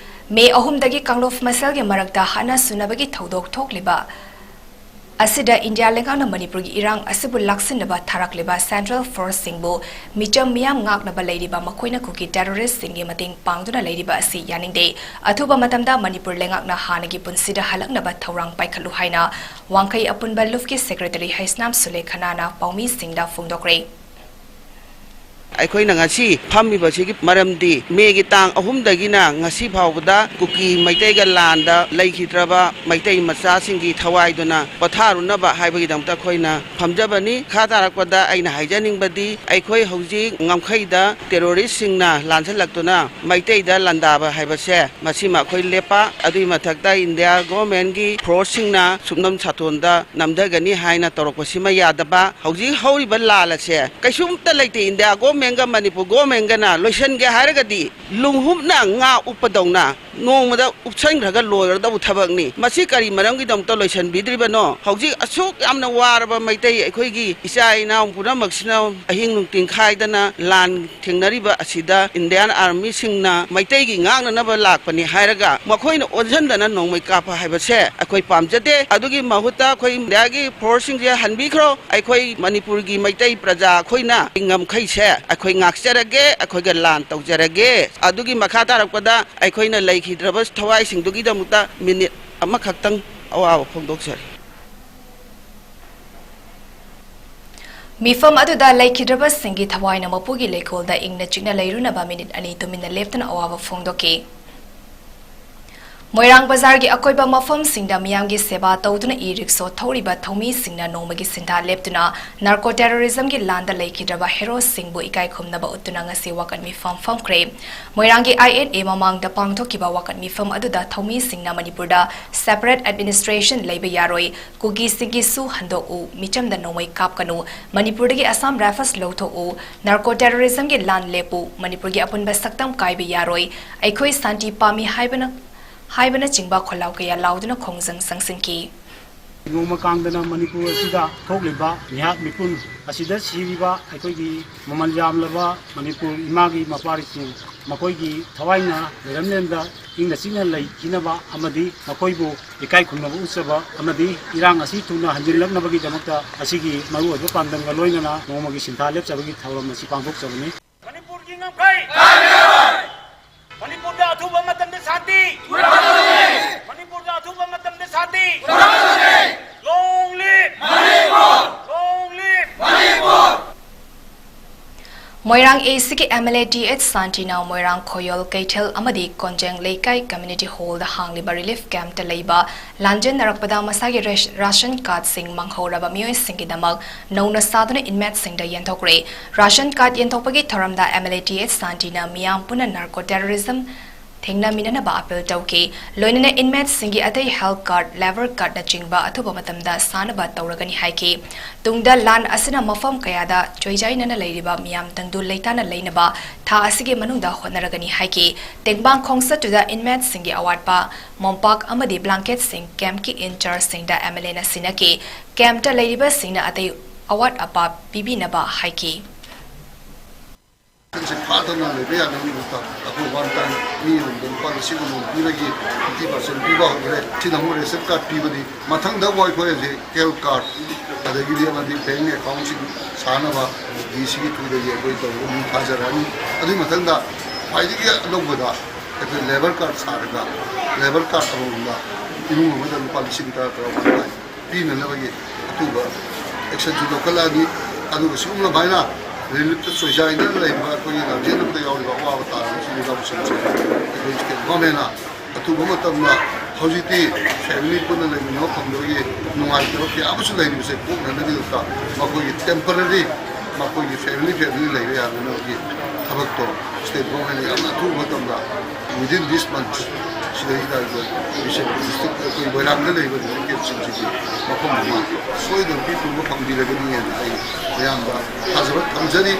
ꯃꯦ ꯑꯍꯨꯝꯗꯒꯤ ꯀꯥꯡꯂꯨꯞ ꯃꯁꯦꯜꯒꯤ ꯃꯔꯛꯇ ꯍꯥꯠꯅ ꯁꯨꯅꯕꯒꯤ ꯊꯧꯗꯣꯛ ꯊꯣꯛꯂꯤꯕ ꯑꯁꯤꯗ ꯏꯟꯗꯤꯌꯥ ꯂꯩꯉꯥꯛꯅ ꯃꯅꯤꯄꯨꯔꯒꯤ ꯏꯔꯥꯡ ꯑꯁꯤꯕꯨ ꯂꯥꯛꯁꯤꯟꯅꯕ ꯊꯥꯔꯛꯂꯤꯕ ꯁꯦꯟꯇ꯭ꯔꯦꯜ ꯐꯣꯔꯁꯁꯤꯡꯕꯨ ꯃꯤꯆꯝ ꯃꯤꯌꯥꯝ ꯉꯥꯛꯅꯕ ꯂꯩꯔꯤꯕ ꯃꯈꯣꯏꯅ ꯀꯨꯀꯤ ꯇꯦꯔꯣꯔꯤꯁꯁꯤꯡꯒꯤ ꯃꯇꯦꯡ ꯄꯥꯡꯗꯨꯅ ꯂꯩꯔꯤꯕ ꯑꯁꯤ ꯌꯥꯅꯤꯡꯗꯦ꯫ ꯑꯊꯨꯕ ꯃꯇꯝꯗ ꯃꯅꯤꯄꯨꯔ ꯂꯩꯉꯥꯛꯅ ꯍꯥꯟꯅꯒꯤ ꯄꯨꯟꯁꯤꯗ ꯍꯜꯂꯛꯅꯕ ꯊꯧꯔꯥꯡ ꯄꯥꯏꯈꯠꯂꯨ ꯍꯥꯏꯅ ꯋꯥꯡꯈꯩ ꯑꯄꯨꯟꯕ ꯂꯨꯞꯀꯤ ꯁꯦꯀ꯭ꯔꯦꯇꯔꯤ ꯍꯩꯁꯅꯥꯝ ꯁꯨꯂꯦꯈꯅꯥꯅ ꯄꯥꯎꯃꯤꯁꯤꯡꯗ ꯐꯣꯡꯗꯣꯛꯈ꯭ꯔꯦ꯫ ꯑꯩꯈꯣꯏꯅ ꯉꯁꯤ ꯐꯝꯃꯤꯕꯁꯤꯒꯤ ꯃꯔꯝꯗꯤ ꯃꯦꯒꯤ ꯇꯥꯡ ꯑꯍꯨꯝꯗꯒꯤꯅ ꯉꯁꯤ ꯐꯥꯎꯕꯗ ꯀꯨꯀꯤ ꯃꯩꯇꯩꯒ ꯂꯥꯟꯗ ꯂꯩꯈꯤꯗ꯭ꯔꯕ ꯃꯩꯇꯩ ꯃꯆꯥꯁꯤꯡꯒꯤ ꯊꯋꯥꯏꯗꯨꯅ ꯄꯣꯊꯥꯔꯨꯅꯕ ꯍꯥꯏꯕꯒꯤꯗꯃꯛꯇ ꯑꯩꯈꯣꯏꯅ ꯐꯝꯖꯕꯅꯤ꯫ ꯃꯈꯥ ꯇꯥꯔꯛꯄꯗ ꯑꯩꯅ ꯍꯥꯏꯖꯅꯤꯡꯕꯗꯤ ꯑꯩꯈꯣꯏ ꯍꯧꯖꯤꯛ ꯉꯝꯈꯩꯗ ꯇꯦꯔꯣꯔꯤꯁꯁꯤꯡꯅ ꯂꯥꯟꯁꯤꯜꯂꯛꯇꯨꯅ ꯃꯩꯇꯩꯗ ꯂꯥꯟꯗꯥꯕ ꯍꯥꯏꯕꯁꯦ ꯃꯁꯤꯃ ꯑꯩꯈꯣꯏ ꯂꯦꯞꯄ, ꯑꯗꯨꯒꯤ ꯃꯊꯛꯇ ꯏꯟꯗꯤꯌꯥ ꯒꯣꯔꯃꯦꯟꯒꯤ ꯐꯣꯔꯁꯁꯤꯡꯅ ꯁꯨꯞꯅꯝ ꯁꯥꯊꯣꯟꯗ ꯅꯝꯊꯒꯅꯤ ꯍꯥꯏꯅ ꯇꯧꯔꯛꯄꯁꯤꯃ ꯌꯥꯗꯕ꯫ ꯍꯧꯖꯤꯛ ꯍꯧꯔꯤꯕ ꯂꯥꯟ ꯑꯁꯦ ꯀꯩꯁꯨꯝꯇ ꯂꯩꯇꯦ꯫ ꯏꯟꯗꯤꯌꯥ ꯒꯣꯔꯃꯦꯟꯒ ꯃꯅꯤꯄꯨꯔ ꯒꯣꯔꯃꯦꯟꯒꯅ ꯂꯣꯏꯁꯤꯟꯒꯦ ꯍꯥꯏꯔꯒꯗꯤ ꯂꯨꯡꯍꯨꯞꯅ ꯉꯥ ꯎꯞꯄꯗꯧꯅ ꯅꯣꯡꯃꯗ ꯎꯞꯁꯟꯈ꯭ꯔꯒ ꯂꯣꯏꯔꯗꯧꯕ ꯊꯕꯛꯅꯤ꯫ ꯃꯁꯤ ꯀꯔꯤ ꯃꯔꯝꯒꯤꯗꯃꯛꯇ ꯂꯣꯏꯁꯤꯟꯕꯤꯗ꯭ꯔꯤꯕꯅꯣ? ꯍꯧꯖꯤꯛ ꯑꯁꯨꯛ ꯌꯥꯝꯅ ꯋꯥꯔꯕ ꯃꯩꯇꯩ ꯑꯩꯈꯣꯏꯒꯤ ꯏꯆꯥ ꯏꯅꯥꯎ ꯄꯨꯝꯅꯃꯛꯁꯤꯅ ꯑꯍꯤꯡ ꯅꯨꯡꯊꯤꯟ ꯈꯥꯏꯗꯅ ꯂꯥꯟ ꯊꯦꯡꯅꯔꯤꯕ ꯑꯁꯤꯗ ꯏꯟꯗꯤꯌꯥꯟ ꯑꯥꯔꯃꯤꯁꯤꯡꯅ ꯃꯩꯇꯩꯒꯤ ꯉꯥꯛꯅꯅꯕ ꯂꯥꯛꯄꯅꯤ ꯍꯥꯏꯔꯒ ꯃꯈꯣꯏꯅ ꯑꯣꯟꯁꯤꯟꯗꯅ ꯅꯣꯡꯃꯩ ꯀꯥꯞꯄ ꯍꯥꯏꯕꯁꯦ ꯑꯩꯈꯣꯏ ꯄꯥꯝꯖꯗꯦ꯫ ꯑꯗꯨꯒꯤ ꯃꯍꯨꯠꯇ ꯑꯩꯈꯣꯏ ꯏꯟꯗꯤꯌꯥꯒꯤ ꯐꯣꯔꯁꯁꯤꯡꯁꯦ ꯍꯟꯕꯤꯈ꯭ꯔꯣ꯫ ꯑꯩꯈꯣꯏ ꯃꯅꯤꯄꯨꯔꯒꯤ ꯃꯩꯇꯩ ꯄ꯭ꯔꯖꯥ ꯑꯩꯈꯣꯏꯅ ꯉꯝꯈꯩꯁꯦ ꯑꯩꯈꯣꯏ ꯉꯥꯛꯆꯔꯒꯦ, ꯑꯩꯈꯣꯏꯒ ꯂꯥꯟ ꯇꯧꯖꯔꯒꯦ꯫ ꯑꯗꯨꯒꯤ ꯃꯈꯥ ꯇꯥꯔꯛꯄꯗ ꯑꯩꯈꯣꯏꯅ ꯂꯩꯈꯤꯗ꯭ꯔꯕ ꯊꯋꯥꯏꯁꯤꯡꯗꯨꯒꯤꯗꯃꯛꯇ ꯃꯤꯅꯤꯠ ꯑꯃꯈꯛꯇꯪ ꯑꯋꯥꯕ ꯐꯣꯡꯗꯣꯛꯆꯔꯤ꯫ ꯃꯤꯐꯝ ꯑꯗꯨꯗ ꯂꯩꯈꯤꯗ꯭ꯔꯕꯁꯤꯡꯒꯤ ꯊꯋꯥꯏꯅ ꯃꯄꯨꯒꯤ ꯂꯩꯀꯣꯜꯗ ꯏꯪꯅ ꯆꯤꯛꯅ ꯂꯩꯔꯨꯅꯕ ꯃꯤꯅꯤꯠ ꯑꯅꯤ ꯇꯨꯃꯤꯟꯅ ꯂꯦꯞꯇꯨꯅ ꯑꯋꯥꯕ ꯐꯣꯡꯗꯣꯛꯈꯤ꯫ ꯃꯣꯏꯔꯥꯡ ꯕꯖꯥꯔꯒꯤ ꯑꯀꯣꯏꯕ ꯃꯐꯝꯁꯤꯡꯗ ꯃꯤꯌꯥꯝꯒꯤ ꯁꯦꯕꯥ ꯇꯧꯗꯨꯅ ꯏ ꯔꯤꯛꯁꯣ ꯊꯧꯔꯤꯕ ꯊꯧꯃꯤꯁꯤꯡꯅ ꯅꯣꯡꯃꯒꯤ ꯁꯤꯟꯊꯥ ꯂꯦꯞꯇꯨꯅ narco terrorism ꯒꯤ ꯂꯥꯟꯗ ꯂꯩꯈꯤꯗ꯭ꯔꯕ ꯍꯦꯔꯣꯁꯤꯡꯕꯨ ꯏꯀꯥꯏ ꯈꯨꯝꯅꯕ ꯎꯠꯇꯨꯅ ꯉꯁꯤ ꯋꯥꯀꯠ ꯃꯤꯐꯝ ꯐꯝꯈ꯭ꯔꯦ꯫ ꯃꯣꯏꯔꯥꯡꯒꯤ I N A ꯃꯃꯥꯡꯗ ꯄꯥꯡꯊꯣꯛꯈꯤꯕ ꯋꯥꯀꯠ ꯃꯤꯐꯝ ꯑꯗꯨꯗ ꯊꯧꯃꯤꯁꯤꯡꯅ ꯃꯅꯤꯄꯨꯔꯗ separate administration ꯂꯩꯕ ꯌꯥꯔꯣꯏ, ꯀꯨꯀꯤꯁꯤꯡꯒꯤꯁꯨ ꯍꯟꯗꯣꯛꯎ, ꯃꯤꯆꯝꯗ ꯅꯣꯡꯃꯩ ꯀꯥꯞꯀꯅꯨ, ꯃꯅꯤꯄꯨꯔꯗꯒꯤ Assam Rifles ꯂꯧꯊꯣꯛꯎ, narco terrorism ꯒꯤ ꯂꯥꯟ ꯂꯦꯞꯄꯨ, ꯃꯅꯤꯄꯨꯔꯒꯤ ꯑꯄꯨꯟꯕ ꯁꯛꯇꯝ ꯀꯥꯏꯕ ꯌꯥꯔꯣꯏ, ꯑꯩꯈꯣꯏ ꯁꯥꯟꯇꯤ ꯄꯥꯝꯃꯤ ꯍꯥꯏꯕꯅ ꯍꯥꯏꯕꯅꯆꯤꯡꯕ ꯈꯣꯜꯂꯥꯎ ꯀꯌꯥ ꯂꯥꯎꯗꯨꯅ ꯈꯣꯡꯖꯪ ꯆꯪꯁꯤꯟꯈꯤ꯫ ꯅꯣꯡꯃ ꯀꯥꯡꯗꯅ ꯃꯅꯤꯄꯨꯔ ꯑꯁꯤꯗ ꯊꯣꯛꯂꯤꯕ ꯃꯤꯍꯥꯠ ꯃꯤꯄꯨꯟ ꯑꯁꯤꯗ ꯁꯤꯔꯤꯕ ꯑꯩꯈꯣꯏꯒꯤ ꯃꯃꯜ ꯌꯥꯝꯂꯕ ꯃꯅꯤꯄꯨꯔ ꯏꯃꯥꯒꯤ ꯃꯄꯥꯔꯤꯁꯤꯡ, ꯃꯈꯣꯏꯒꯤ ꯊꯋꯥꯏꯅ ꯂꯩꯔꯝꯂꯦꯟꯗ ꯏꯪꯅ ꯆꯤꯛꯅ ꯂꯩꯈꯤꯅꯕ ꯑꯃꯗꯤ ꯃꯈꯣꯏꯕꯨ ꯏꯀꯥꯏ ꯈꯨꯝꯅꯕ ꯎꯠꯆꯕ ꯑꯃꯗꯤ ꯏꯔꯥꯡ ꯑꯁꯤ ꯊꯨꯅ ꯍꯟꯖꯤꯜꯂꯛꯅꯕꯒꯤꯗꯃꯛꯇ ꯑꯁꯤꯒꯤ ꯃꯔꯨꯑꯣꯏꯕ ꯄꯥꯟꯗꯝꯒ ꯂꯣꯏꯅꯅ ꯅꯣꯡꯃꯒꯤ ꯁꯤꯟꯊꯥ ꯂꯦꯞꯆꯕꯒꯤ ꯊꯧꯔꯝ ꯑꯁꯤ ꯄꯥꯡꯊꯣꯛꯆꯕꯅꯤ꯫ ꯃꯅꯤꯄꯨꯔꯒꯤ ꯉꯝꯈꯩ! ꯃꯅꯤꯄꯨꯔꯗ ꯑꯊꯨꯕ ꯃꯇꯝꯗ ꯁꯥꯟꯇꯤ! ꯃꯅꯤꯄꯨꯔꯗ ꯑꯊꯨꯕ ꯃꯇꯝꯗ ꯁꯥꯟꯇꯤ! Long live! Long live! Moirang A C ꯒꯤ M L A Th ꯁꯥꯟꯇꯤꯅ ꯃꯣꯏꯔꯥꯡ ꯈꯣꯌꯣꯜ ꯀꯩꯊꯦꯜ ꯑꯃꯗꯤ ꯀꯣꯟꯖꯦꯡ ꯂꯩꯀꯥꯏ community hall ꯗ ꯍꯥꯡꯂꯤꯕ relief camp ꯇ ꯂꯩꯕ ꯂꯥꯟꯖꯦꯟꯅꯔꯛꯄꯗ ꯃꯁꯥꯒꯤ ꯔꯦꯁ-, ration card ꯁꯤꯡ ꯃꯥꯡꯍꯧꯔꯕ ꯃꯤꯑꯣꯏꯁꯤꯡꯒꯤꯗꯃꯛ ꯅꯧꯅ ꯁꯥꯗꯨꯅ inmate ꯁꯤꯡꯗ ꯌꯦꯟꯊꯣꯛꯈ꯭ꯔꯦ꯫ Ration card ꯌꯦꯟꯊꯣꯛꯄꯒꯤ ꯊꯧꯔꯝꯗ M L A Th ꯁꯥꯟꯇꯤꯅ ꯃꯤꯌꯥꯝ ꯄꯨꯟꯅ narco terrorism ꯊꯦꯡꯅꯃꯤꯟꯅꯅꯕ appeal ꯇꯧꯈꯤ꯫ ꯂꯣꯏꯅꯅ inmate ꯁꯤꯡꯒꯤ ꯑꯇꯩ health card, labour card ꯅꯆꯤꯡꯕ ꯑꯊꯨꯕ ꯃꯇꯝꯗ ꯁꯥꯅꯕ ꯇꯧꯔꯒꯅꯤ ꯍꯥꯏꯈꯤ꯫ ꯇꯨꯡꯗ ꯂꯥꯟ ꯑꯁꯤꯅ ꯃꯐꯝ ꯀꯌꯥꯗ ꯆꯣꯏꯖꯥꯏꯅꯅ ꯂꯩꯔꯤꯕ ꯃꯤꯌꯥꯝ ꯇꯪꯗꯨ ꯂꯩꯇꯥꯅ ꯂꯩꯅꯕ ꯊꯥ ꯑꯁꯤꯒꯤ ꯃꯅꯨꯡꯗ ꯍꯣꯠꯅꯔꯒꯅꯤ ꯍꯥꯏꯈꯤ꯫ ꯇꯦꯡꯕꯥꯡ ꯈꯣꯡꯆꯠꯇꯨꯗ inmate ꯁꯤꯡꯒꯤ ꯑꯋꯥꯠꯄ ꯃꯣꯝꯄꯥꯛ ꯑꯃꯗꯤ blanket ꯁꯤꯡ camp ꯀꯤ in charge ꯁꯤꯡꯗ M L A ꯅ ꯁꯤꯟꯅꯈꯤ꯫ Camp ꯇ ꯂꯩꯔꯤꯕꯁꯤꯡꯅ ꯑꯇꯩ ꯑꯋꯥꯠ ꯑꯄꯥ ꯄꯤꯕꯤꯅꯕ ꯍꯥꯏꯈꯤ꯫ ꯁꯤ ꯐꯥꯗꯅ ꯂꯩꯕ ꯌꯥꯗꯕꯒꯤꯗꯃꯛꯇ ꯑꯩꯈꯣꯏ one time ꯃꯤ ꯑꯃꯃꯝꯗ ꯂꯨꯄꯥ ꯂꯤꯁꯤꯡ ꯑꯃꯃꯝ ꯄꯤꯕꯒꯤ fifty percent ꯄꯤꯕ ꯍꯧꯈ꯭ꯔꯦ꯫ ꯁꯤꯅ ꯑꯃꯨꯛ ration card ꯄꯤꯕꯅꯤ꯫ ꯃꯊꯪꯗꯕꯨ ꯑꯩꯈꯣꯏ ꯍꯧꯖꯤꯛ health card, ꯑꯗꯒꯤꯗꯤ ꯑꯃꯗꯤ bank account ꯁꯤꯡ ꯁꯥꯅꯕ D C ꯒꯤ through ꯗꯒꯤ ꯑꯩꯈꯣꯏ ꯇꯧꯕ ꯑꯃꯨꯛ ꯊꯥꯖꯔꯛꯑꯅꯤ꯫ ꯑꯗꯨꯒꯤ ꯃꯊꯪꯗ ꯈ꯭ꯋꯥꯏꯗꯒꯤ ꯑꯅꯧꯕꯗ ꯑꯩꯈꯣꯏ labour card ꯁꯥꯔꯒ, labour card ꯑꯃꯃꯝꯗ ꯏꯃꯨꯡ ꯑꯃꯗ ꯂꯨꯄꯥ ꯂꯤꯁꯤꯡ ꯇꯔꯥ ꯇꯔꯥ one time ꯄꯤꯅꯅꯕꯒꯤ ꯑꯊꯨꯕ action ꯁꯨ ꯂꯧꯈꯠꯂꯛꯑꯅꯤ꯫ ꯑꯗꯨꯒ ꯁꯤꯒꯨꯝꯂꯕ ꯍꯥꯏꯅ relief ꯇ ꯆꯣꯏꯖꯥꯏꯗꯨꯅ ꯂꯩꯔꯤꯕ ꯑꯩꯈꯣꯏꯒꯤ ꯂꯝꯖꯦꯟ ꯑꯃꯗ ꯌꯥꯎꯔꯤꯕ ꯑꯋꯥꯕ ꯇꯥꯔꯕꯁꯤꯡ ꯏꯅꯥꯎꯁꯤꯡꯁꯦ ꯑꯩꯈꯣꯏ state government ꯅ ꯑꯊꯨꯕ ꯃꯇꯝꯗ ꯍꯧꯖꯤꯛꯇꯤ family ꯄꯨꯟꯅ ꯂꯩꯃꯤꯟꯅꯕ ꯐꯪꯗꯕꯒꯤ ꯅꯨꯡꯉꯥꯏꯇꯕ ꯀꯌꯥ ꯑꯃꯁꯨ ꯂꯩꯔꯤꯕꯁꯦ ꯀꯣꯛꯅꯅꯕꯒꯤꯗꯃꯛꯇ ꯃꯈꯣꯏꯒꯤ temporary, ꯃꯈꯣꯏꯒꯤ family family ꯂꯩꯕ ꯌꯥꯅꯅꯕꯒꯤ ꯊꯕꯛꯇꯣ state government ꯅ ꯌꯥꯝꯅ ꯑꯊꯨꯕ ꯃꯇꯝꯗ, within this month, ꯁꯤꯗꯩꯁꯤꯗ ꯑꯩꯈꯣꯏ ꯕꯤꯁꯦꯝꯄꯨꯔ district, ꯑꯩꯈꯣꯏ ꯃꯣꯏꯔꯥꯡꯗ ꯂꯩꯕ relocated ꯁꯤꯡꯁꯤꯒꯤ ꯃꯐꯝ ꯑꯃ ꯁꯣꯏꯗꯅ ꯄꯤꯊꯨꯡꯕ ꯐꯪꯕꯤꯔꯒꯅꯤ ꯍꯥꯏꯅ ꯑꯩ ꯃꯌꯥꯝꯗ ꯊꯥꯖꯕ ꯊꯝꯖꯔꯤ꯫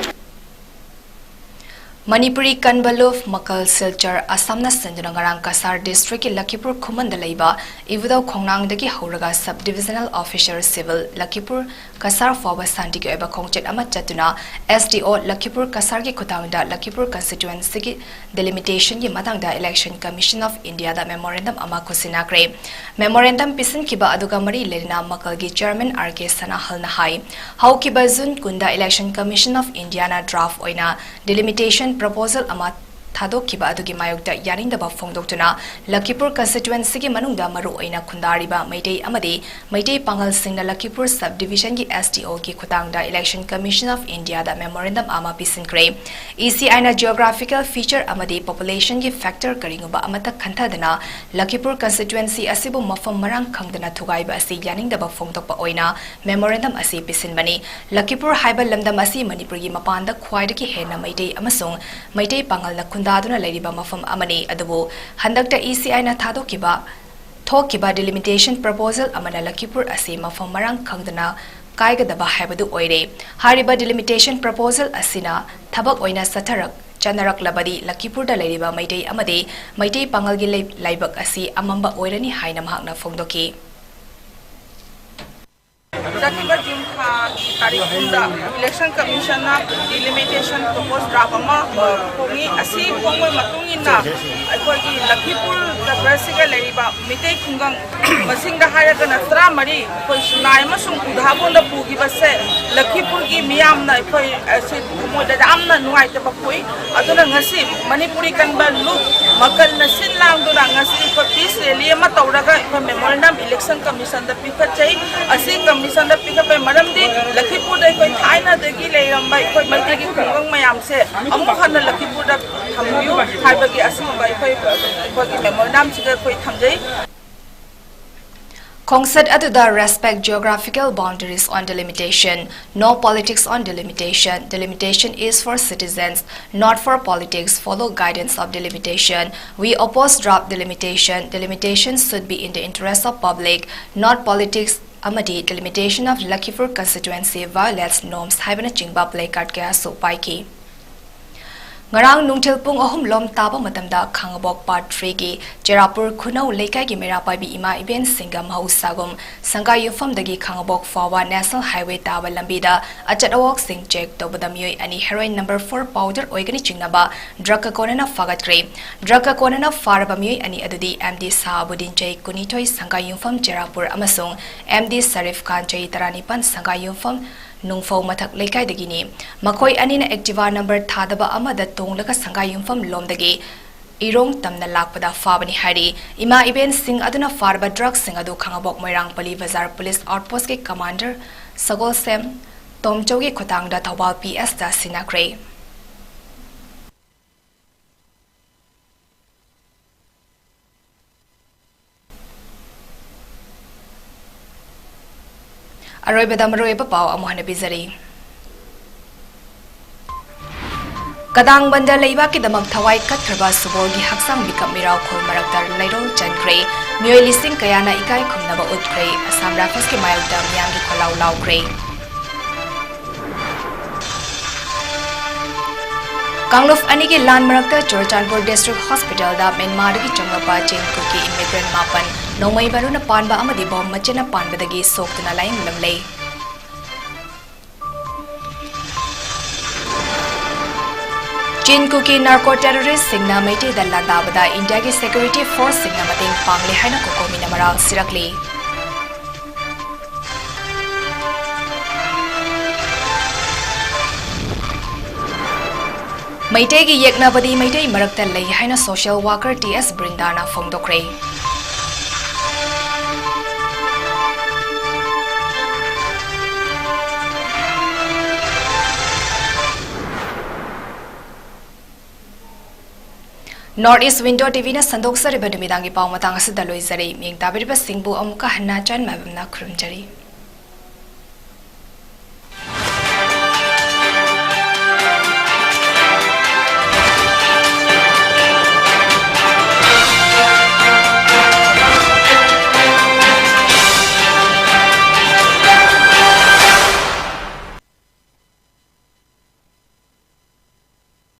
ꯃꯅꯤꯄꯨꯔꯤ ꯀꯟꯕ ꯂꯨꯞ ꯃꯀꯜ ꯁꯤꯜꯆꯔ ꯑꯁꯥꯝꯅ ꯁꯤꯟꯗꯨꯅ ꯉꯔꯥꯡ ꯀꯁꯥꯔ district ꯀꯤ ꯂꯈꯤꯄꯨꯔ ꯈꯨꯃꯟꯗ ꯂꯩꯕ ꯏꯕꯨꯙꯧ ꯈꯣꯡꯅꯥꯡꯗꯒꯤ ꯍꯧꯔꯒ sub divisional officer civil ꯂꯈꯤꯄꯨꯔ Cachar ꯐꯥꯎꯕ ꯁꯥꯟꯇꯤꯒꯤ ꯑꯣꯏꯕ ꯈꯣꯡꯆꯠ ꯑꯃ ꯆꯠꯇꯨꯅ S D O ꯂꯈꯤꯄꯨꯔ ꯀꯁꯥꯔꯒꯤ ꯈꯨꯠꯊꯥꯡꯗ ꯂꯈꯤꯄꯨꯔ constituency ꯒꯤ delimitation ꯒꯤ ꯃꯇꯥꯡꯗ Election Commission of India the memorandum ꯑꯃ ꯈꯨꯠꯁꯤꯟꯅꯈ꯭ꯔꯦ꯫ Memorandum ꯄꯤꯁꯤꯟꯈꯤꯕ ꯑꯗꯨꯒ ꯃꯔꯤ ꯂꯩꯅꯅ ꯃꯀꯜꯒꯤ chairman R K ꯁꯅꯥꯍꯜꯅ ꯍꯥꯏ, ꯍꯧꯈꯤꯕ June ꯀꯨꯟꯗ Election Commission of India ꯅ draft ꯑꯣꯏꯅ delimitation proposal ꯑꯃ ꯊꯥꯗꯣꯛꯈꯤꯕ ꯑꯗꯨꯒꯤ ꯃꯥꯌꯣꯛꯇ ꯌꯥꯅꯤꯡꯗꯕ ꯐꯣꯡꯗꯣꯛꯇꯨꯅ ꯂꯈꯤꯄꯨꯔ constituency ꯒꯤ ꯃꯅꯨꯡꯗ ꯃꯔꯨꯑꯣꯏꯅ ꯈꯨꯟꯗꯥꯔꯤꯕ ꯃꯩꯇꯩ ꯑꯃꯗꯤ ꯃꯩꯇꯩ ꯄꯥꯉꯜꯁꯤꯡꯅ ꯂꯈꯤꯄꯨꯔ sub division ꯒꯤ S D O ꯒꯤ ꯈꯨꯠꯊꯥꯡꯗ Election Commission of India the memorandum ꯑꯃ ꯄꯤꯁꯤꯟꯈ꯭ꯔꯦ꯫ E C I ꯅ geographical feature ꯑꯃꯗꯤ population ꯒꯤ factor ꯀꯔꯤꯒꯨꯝꯕ ꯑꯃꯠꯇ ꯈꯟꯊꯗꯅ ꯂꯈꯤꯄꯨꯔ constituency ꯑꯁꯤꯕꯨ ꯃꯐꯝ ꯃꯔꯥꯡ ꯈꯪꯗꯅ ꯊꯨꯒꯥꯏꯕ ꯑꯁꯤ ꯌꯥꯅꯤꯡꯗꯕ ꯐꯣꯡꯗꯣꯛꯄ ꯑꯣꯏꯅ memorandum ꯑꯁꯤ ꯄꯤꯁꯤꯟꯕꯅꯤ꯫ ꯂꯈꯤꯄꯨꯔ ꯍꯥꯏꯕ ꯂꯝꯗꯝ ꯑꯁꯤ ꯃꯅꯤꯄꯨꯔꯒꯤ ꯃꯄꯥꯟꯗ ꯈ꯭ꯋꯥꯏꯗꯒꯤ ꯍꯦꯟꯅ ꯃꯩꯇꯩ ꯑꯃꯁꯨꯡ ꯃꯩꯇꯩ ꯄꯥꯉꯜꯅ ꯈꯨꯟꯗꯥꯗꯨꯅ ꯂꯩꯔꯤꯕ ꯃꯐꯝ ꯑꯃꯅꯤ꯫ ꯑꯗꯨꯕꯨ ꯍꯟꯗꯛꯇ E C I ꯅ ꯊꯥꯗꯣꯛꯈꯤꯕ, ꯊꯣꯛꯈꯤꯕ delimitation proposal ꯑꯃꯅ ꯂꯈꯤꯄꯨꯔ ꯑꯁꯤ ꯃꯐꯝ ꯃꯔꯥꯡ ꯈꯪꯗꯅ ꯀꯥꯏꯒꯗꯕ ꯍꯥꯏꯕꯗꯨ ꯑꯣꯏꯔꯦ꯫ ꯍꯥꯏꯔꯤꯕ delimitation proposal ꯑꯁꯤꯅ ꯊꯕꯛ ꯑꯣꯏꯅ ꯆꯠꯊꯔꯛ-, ꯆꯠꯅꯔꯛꯂꯕꯗꯤ ꯂꯈꯤꯄꯨꯔꯗ ꯂꯩꯔꯤꯕ ꯃꯩꯇꯩ ꯑꯃꯗꯤ ꯃꯩꯇꯩ ꯄꯥꯉꯜꯒꯤ ꯂꯩ-, ꯂꯥꯏꯕꯛ ꯑꯁꯤ ꯑꯃꯝꯕ ꯑꯣꯏꯔꯅꯤ ꯍꯥꯏꯅ ꯃꯍꯥꯛꯅ ꯐꯣꯡꯗꯣꯛꯈꯤ꯫ ꯆꯠꯈꯤꯕ June ꯊꯥꯒꯤ ꯇꯥꯔꯤꯛ ꯀꯨꯟꯗ Election Commission ꯅ delimitation proposed draft ꯑꯃ, ꯑ, ꯐꯣꯡꯉꯤ꯫ ꯑꯁꯤ ꯐꯣꯡꯕ ꯃꯇꯨꯡ ꯏꯟꯅ ꯑꯩꯈꯣꯏꯒꯤ ꯂꯈꯤꯄꯨꯔ ꯗꯕ꯭ꯔꯁꯤꯒ ꯂꯩꯔꯤꯕ ꯃꯤꯇꯩ ꯈꯨꯡꯒꯪ ꯃꯁꯤꯡꯗ ꯍꯥꯏꯔꯒꯅ ꯇꯔꯥꯃꯔꯤ, ꯑꯩꯈꯣꯏ ꯁꯤꯅꯥꯏ ꯑꯃꯁꯨꯡ ꯎꯙꯥꯕꯣꯟꯗ ꯄꯨꯈꯤꯕꯁꯦ ꯂꯈꯤꯄꯨꯔꯒꯤ ꯃꯤꯌꯥꯝꯅ ꯑꯩꯈꯣꯏ, ꯑ, ꯁꯤ ꯊꯃꯣꯏꯗ ꯌꯥꯝꯅ ꯅꯨꯡꯉꯥꯏꯇꯕ ꯄꯣꯛꯏ꯫ ꯑꯗꯨꯅ ꯉꯁꯤ ꯃꯅꯤꯄꯨꯔꯤ ꯀꯟꯕ ꯂꯨꯞ ꯃꯀꯜꯅ ꯁꯤꯟ ꯂꯥꯡꯗꯨꯅ ꯉꯁꯤ ꯑꯩꯈꯣꯏ peace rally ꯑꯃ ꯇꯧꯔꯒ ꯑꯩꯈꯣꯏ memorandum Election Commission ꯗ ꯄꯤꯈꯠꯆꯩ꯫ ꯑꯁꯤ Commission ꯗ ꯄꯤꯈꯠꯄꯒꯤ ꯃꯔꯝꯗꯤ ꯂꯈꯤꯄꯨꯔꯗ ꯑꯩꯈꯣꯏ ꯊꯥꯏꯅꯗꯒꯤ ꯂꯩꯔꯝꯕ ꯑꯩꯈꯣꯏ ꯃꯩꯇꯩꯒꯤ ꯈꯨꯡꯒꯪ ꯃꯌꯥꯝꯁꯦ ꯑꯃꯨꯛ ꯍꯟꯅ ꯂꯈꯤꯄꯨꯔꯗ ꯊꯝꯕꯤꯌꯨ ꯍꯥꯏꯕꯒꯤ ꯑꯁꯤꯒꯨꯝꯕ ꯑꯩꯈꯣꯏ, ꯑꯩꯈꯣꯏꯒꯤ memorandum ꯁꯤꯗ ꯑꯩꯈꯣꯏ ꯊꯝꯖꯩ꯫ ꯈꯣꯡꯆꯠ ꯑꯗꯨꯗ respect geographical boundaries on delimitation, no politics on delimitation, delimitation is for citizens, not for politics, follow guidance of delimitation, we oppose draft delimitation, delimitation should be in the interest of public, not politics, ꯑꯃꯗꯤ delimitation of Lakhipur constituency violates norms ꯍꯥꯏꯕꯅꯆꯤꯡꯕ placard ꯀꯌꯥꯁꯨ ꯄꯥꯏꯈꯤ꯫ ꯉꯔꯥꯡ ꯅꯨꯡꯊꯤꯜ ꯄꯨꯡ ꯑꯍꯨꯝ ꯂꯣꯝ ꯇꯥꯕ ꯃꯇꯝꯗ ꯈꯥꯉꯕꯣꯛ Part Three ꯒꯤ ꯆꯦꯔꯥꯄꯨꯔ ꯈꯨꯅꯧ ꯂꯩꯀꯥꯏꯒꯤ ꯃꯩꯔꯥ ꯄꯥꯏꯕꯤ ꯏꯃꯥ ꯏꯕꯦꯟꯁꯤꯡꯒ ꯃꯍꯧꯁꯥꯒꯨꯝ ꯁꯪꯒꯥꯏ ꯌꯨꯝꯐꯝꯗꯒꯤ ꯈꯥꯉꯕꯣꯛ ꯐꯥꯎꯕ National Highway ꯇꯥꯕ ꯂꯝꯕꯤꯗ ꯑꯆꯠ ꯑꯋꯣꯛꯁꯤꯡ check ꯇꯧꯕꯗ ꯃꯤꯑꯣꯏ ꯑꯅꯤ heroin number four powder ꯑꯣꯏꯒꯅꯤ ꯆꯤꯡꯅꯕ drug ꯀ ꯀꯣꯟꯅꯅ ꯐꯥꯒꯠꯈ꯭ꯔꯦ꯫ Drug ꯀ ꯀꯣꯟꯅꯅ ꯐꯥꯔꯕ ꯃꯤꯑꯣꯏ ꯑꯅꯤ ꯑꯗꯨꯗꯤ M D ꯁꯍꯥꯕꯨꯗꯤꯟ, ꯆꯍꯤ ꯀꯨꯟꯅꯤꯊꯣꯏ, ꯁꯪꯒꯥꯏ ꯌꯨꯝꯐꯝ ꯆꯦꯔꯥꯄꯨꯔ, ꯑꯃꯁꯨꯡ M D ꯁꯔꯤꯐ ꯈꯥꯟ, ꯆꯍꯤ ꯇꯔꯥꯅꯤꯄꯥꯟ, ꯁꯪꯒꯥꯏ ꯌꯨꯝꯐꯝ ꯅꯨꯡꯐꯧ ꯃꯊꯛ ꯂꯩꯀꯥꯏꯗꯒꯤꯅꯤ꯫ ꯃꯈꯣꯏ ꯑꯅꯤꯅ Activa number ꯊꯥꯗꯕ ꯑꯃꯗ ꯇꯣꯡꯂꯒ ꯁꯪꯒꯥꯏ ꯌꯨꯝꯐꯝ ꯂꯣꯝꯗꯒꯤ ꯏꯔꯣꯡ ꯇꯝꯅ ꯂꯥꯛꯄꯗ ꯐꯥꯕꯅꯤ ꯍꯥꯏꯔꯤ꯫ ꯏꯃꯥ ꯏꯕꯦꯟꯁꯤꯡ ꯑꯗꯨꯅ ꯐꯥꯔꯕ drug ꯁꯤꯡ ꯑꯗꯨ ꯈꯥꯉꯕꯣꯛ ꯃꯣꯏꯔꯥꯡ ꯄꯜꯂꯤ ꯕꯖꯥꯔ police outpost ꯀꯤ commander ꯁꯒꯣꯜꯁꯦꯝ ꯇꯣꯝꯆꯧꯒꯤ ꯈꯨꯊꯥꯡꯗ ꯊꯧꯕꯥꯜ P S ꯇ ꯁꯤꯟꯅꯈ꯭ꯔꯦ꯫ ꯑꯔꯣꯏꯕꯗ ꯃꯔꯨꯑꯣꯏꯕ ꯄꯥꯎ ꯑꯃꯨꯛ ꯍꯟꯅ ꯄꯤꯖꯔꯤ꯫ ꯀꯗꯥꯡꯕꯟꯗ ꯂꯩꯕꯥꯛꯀꯤꯗꯃꯛ ꯊꯋꯥꯏ ꯀꯠꯈ꯭ꯔꯕ ꯁꯨꯕꯣꯜꯒꯤ ꯍꯛꯆꯥꯡ ꯃꯤꯀꯞ ꯃꯤꯔꯥꯎꯈꯣꯜ ꯃꯔꯛꯇ ꯂꯩꯔꯣꯜ ꯆꯟꯈ꯭ꯔꯦ꯫ ꯃꯤꯑꯣꯏ ꯂꯤꯁꯤꯡ ꯀꯌꯥꯅ ꯏꯀꯥꯏ ꯈꯨꯝꯅꯕ ꯎꯠꯈ꯭ꯔꯦ꯫ Assam Rifles ꯀꯤ ꯃꯥꯌꯣꯛꯇ ꯃꯤꯌꯥꯝꯒꯤ ꯈꯣꯜꯂꯥꯎ ꯂꯥꯎꯈ꯭ꯔꯦ꯫ ꯀꯥꯡꯂꯨꯞ ꯑꯅꯤꯒꯤ ꯂꯥꯟ ꯃꯔꯛꯇ ꯆꯨꯔꯆꯥꯟꯄꯨꯔ District Hospital ꯗ ꯃ꯭ꯌꯥꯟꯃꯥꯔꯗꯒꯤ ꯆꯪꯂꯛꯄ ꯆꯤꯟ ꯀꯨꯀꯤ immigrant ꯃꯥꯄꯟ, ꯅꯣꯡꯃꯩ ꯃꯔꯨꯅ ꯄꯥꯟꯕ ꯑꯃꯗꯤ bomb ꯃꯆꯤꯟꯅ ꯄꯥꯟꯕꯗꯒꯤ ꯁꯣꯛꯇꯨꯅ ꯂꯥꯌꯦꯡ ꯂꯝꯂꯦ꯫ ꯆꯤꯟ ꯀꯨꯀꯤ narco terrorist ꯁꯤꯡꯅ ꯃꯩꯇꯩꯗ ꯂꯥꯟꯗꯥꯕꯗ ꯏꯟꯗꯤꯌꯥꯒꯤ security force ꯁꯤꯡꯅ ꯃꯇꯦꯡ ꯄꯥꯡꯂꯦ ꯍꯥꯏꯅ ꯀꯣꯀꯣꯃꯤꯅ ꯃꯔꯥꯜ ꯁꯤꯔꯛꯂꯤ꯫ ꯃꯩꯇꯩꯒꯤ ꯌꯦꯛꯅꯕꯗꯤ ꯃꯩꯇꯩ ꯃꯔꯛꯇ ꯂꯩ ꯍꯥꯏꯅ social worker T S ꯕ꯭ꯔꯤꯟꯗꯥꯅ ꯐꯣꯡꯗꯣꯛꯈ꯭ꯔꯦ꯫ North East Window T Vꯅ ꯁꯟꯗꯣꯛꯆꯔꯤꯕ ꯅꯨꯃꯤꯗꯥꯡꯒꯤ ꯄꯥꯎ ꯃꯇꯥꯡ ꯑꯁꯤꯗ ꯂꯣꯏꯖꯔꯦ꯫ ꯃꯤꯡ ꯇꯥꯕꯤꯔꯤꯕꯁꯤꯡꯕꯨ ꯑꯃꯨꯛꯀ ꯍꯟꯅ ꯆꯥꯟ ꯃꯥꯏꯕꯝꯅ ꯈꯨꯔꯨꯝꯖꯔꯤ꯫